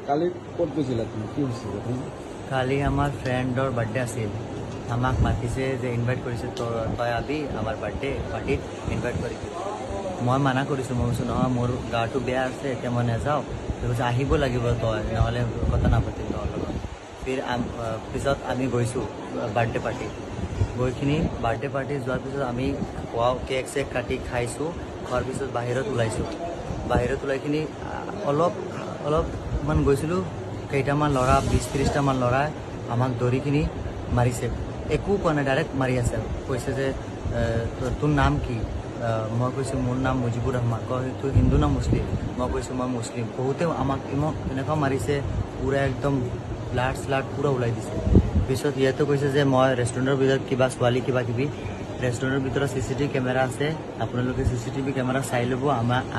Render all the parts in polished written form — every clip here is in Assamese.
কালি ক'ত গৈছিলা তুমি? কি হৈছিল? কালি আমাৰ ফ্ৰেণ্ডৰ বাৰ্থডে আছিল। আমাক মাতিছে যে ইনভাইট কৰিছে, তই আবি আমাৰ বাৰ্থডে পাৰ্টিত ইনভাইট কৰিছে। মই মানা কৰিছোঁ, মই কৈছোঁ নহয় মোৰ গাটো বেয়া আছে, এতিয়া মই নাযাওঁ। কৈছে আহিব লাগিব তই, নহ'লে কথা নাপাতিম তোৰ লগত। ফিৰ পিছত আমি গৈছোঁ বাৰ্থডে পাৰ্টিত। গৈখিনি বাৰ্থডে পাৰ্টি যোৱাৰ পিছত আমি খোৱা কেক চেক কাটি খাইছোঁ। খোৱাৰ পিছত বাহিৰত ওলাইছোঁ। বাহিৰত ওলাইখিনি অলপ অলপমান গৈছিলোঁ, কেইটামান ল'ৰা 20-30টামান ল'ৰাই আমাক ধৰিখিনি মাৰিছে। একো কোৱা নাই, ডাইৰেক্ট মাৰি আছে। কৈছে যে তোৰ নাম কি? মই কৈছোঁ মোৰ নাম মুজিবুৰ ৰহমান। কয় তোৰ হিন্দু না মুছলিম? মই কৈছোঁ মই মুছলিম। বহুতে আমাক ইমান এনেকুৱা মাৰিছে, পূৰা একদম ব্লাড শ্লাড পূৰা ওলাই দিছে। পিছত ইয়াতো কৈছে যে মই ৰেষ্টুৰেণ্টৰ ভিতৰত কিবা ছোৱালী কিবা কিবি, ৰেষ্টুৰেণ্টৰ ভিতৰত CCTV camera আছে, আপোনালোকে CCTV camera চাই ল'ব।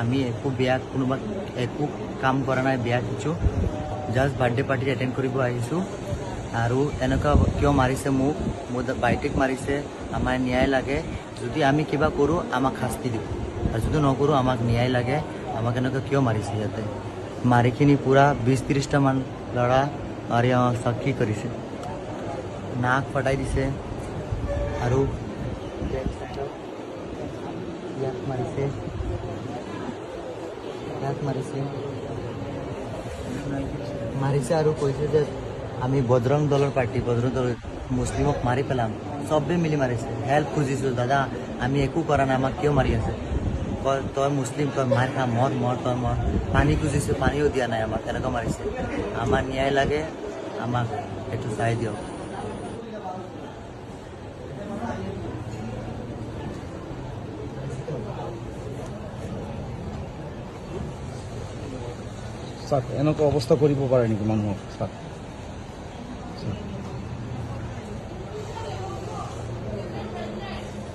আমি একো বেয়া কোনোবা একো কাম কৰা নাই, বেয়া কিছু, জাষ্ট বাৰ্থডে পাৰ্টি এটেণ্ড কৰিব আহিছোঁ। আৰু এনেকুৱা কিয় মাৰিছে মোক, মোৰ বাইটিক মাৰিছে, আমাৰ ন্যায় লাগে। যদি আমি কিবা কৰোঁ আমাক শাস্তি দিব, আৰু যদি নকৰোঁ আমাক ন্যায় লাগে। আমাক এনেকুৱা কিয় মাৰিছে? ইয়াতে মাৰিখিনি পূৰা 20-30টামান ল'ৰা মাৰি আমাক চব কি কৰিছে, নাক ফটাই দিছে আৰু ইয়াত মাৰিছে, ইয়াত মাৰিছে, মাৰিছে আৰু কৈছে যে আমি বজৰং দলৰ পাৰ্টি, বজৰং দল মুছলিমক মাৰি পেলাম। চবে মিলি মাৰিছে। হেল্প খুজিছোঁ, দাদা আমি একো কৰা নাই, আমাক কিয় মাৰি আছে? কয় তই মুছলিম, তই মাৰ খা, মৰ মৰ তই মৰ। পানী খুজিছোঁ, পানীও দিয়া নাই আমাক, তেনেকুৱা মাৰিছে। আমাৰ ন্যায় লাগে, আমাক এইটো চাই দিয়ক। চাওক, এনেকুৱা অৱস্থা কৰিব পাৰে নেকি মানুহক? চাওক,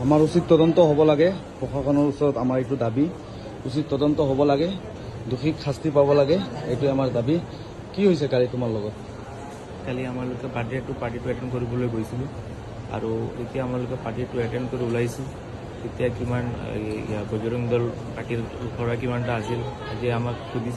আমাৰ উচিত তদন্ত হ'ব লাগে। প্ৰশাসনৰ ওচৰত আমাৰ এইটো দাবী, উচিত তদন্ত হ'ব লাগে, দোষীক শাস্তি পাব লাগে, এইটোৱে আমাৰ দাবী। কি হৈছে কালি তোমাৰ লগত? কালি আমালোকে বাৰ্থডেটো পাৰ্টিটো এটেণ্ড কৰিবলৈ গৈছিলোঁ আৰু যেতিয়া আমালোকে পাৰ্টিটো এটেণ্ড কৰি ওলাইছোঁ তেতিয়া কিমান বজৰং দল পাৰ্টিৰ ল'ৰা কিমানটা আছিল আজি আমাক সুধিছে।